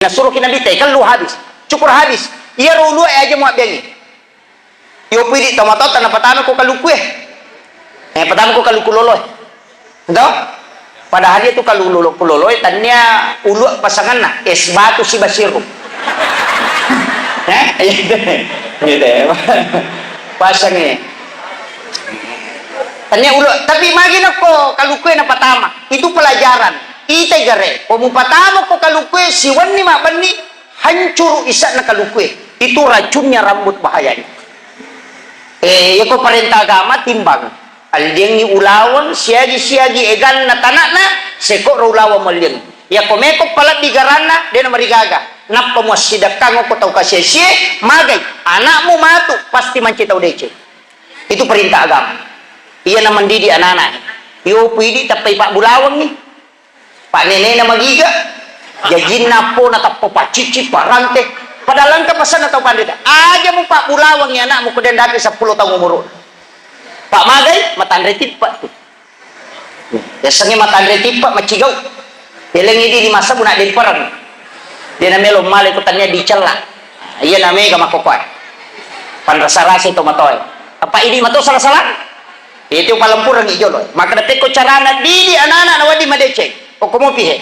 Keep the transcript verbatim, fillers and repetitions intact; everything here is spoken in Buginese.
Nasuroki Nabitta, eh, kellu habis. Cukur habis. Iyaro ulue aja muabbeangngi. Yo pidi tomatoatta napatama ko kalukue. Eh, patama ko kaluku loloe. Ento? Padahal itu kaluku lolo-, loloe tania ulue pasanganna, es batu si Basiru. Eh? Gitu. Pasangi. Tania ulue, tapi magi nakko kalukue napatama. Itu pelajaran. Itai gare, ko mupatama ko kalukue siwenni mabbenni, hancuru isa'na kalukue. Itu racunnya rambut bahayanya. Eh, yako parenta agama timbang. Alliangngi ulaweng siagi-siagi eganna tanakna, sekoro ulaweng malliang. Yako meko palebbi garanna, dena marigaga. Nappa muassidekkang ko tau kasie-sie, magai, anakmu matu pasti manci tau deceng. Itu perintah agama. Iya na mendidik anak-anak. Yo pidi tappai pabbulawengngi. Pak nenena magiga, jajinna appona tappa paccicci, parante. Padahal engka pasanna tau panrita. Aja mu pabbulawengngi anakmu ko dendapi seppulo taung umuru. Pak magai, matanre tippa tu. Yasengnge matanre tippa, maccigau. Elengi di lima sebbu na depereng. Dia na melo male ko tania dicella. Iya na mega makokoe. Panrasa-rasa to matoe. Apa idi mato salah-salah? Itu palempurengngi jolo. Maka detekko carana didi anak-anak na wedding madeceng. Okko mopi he.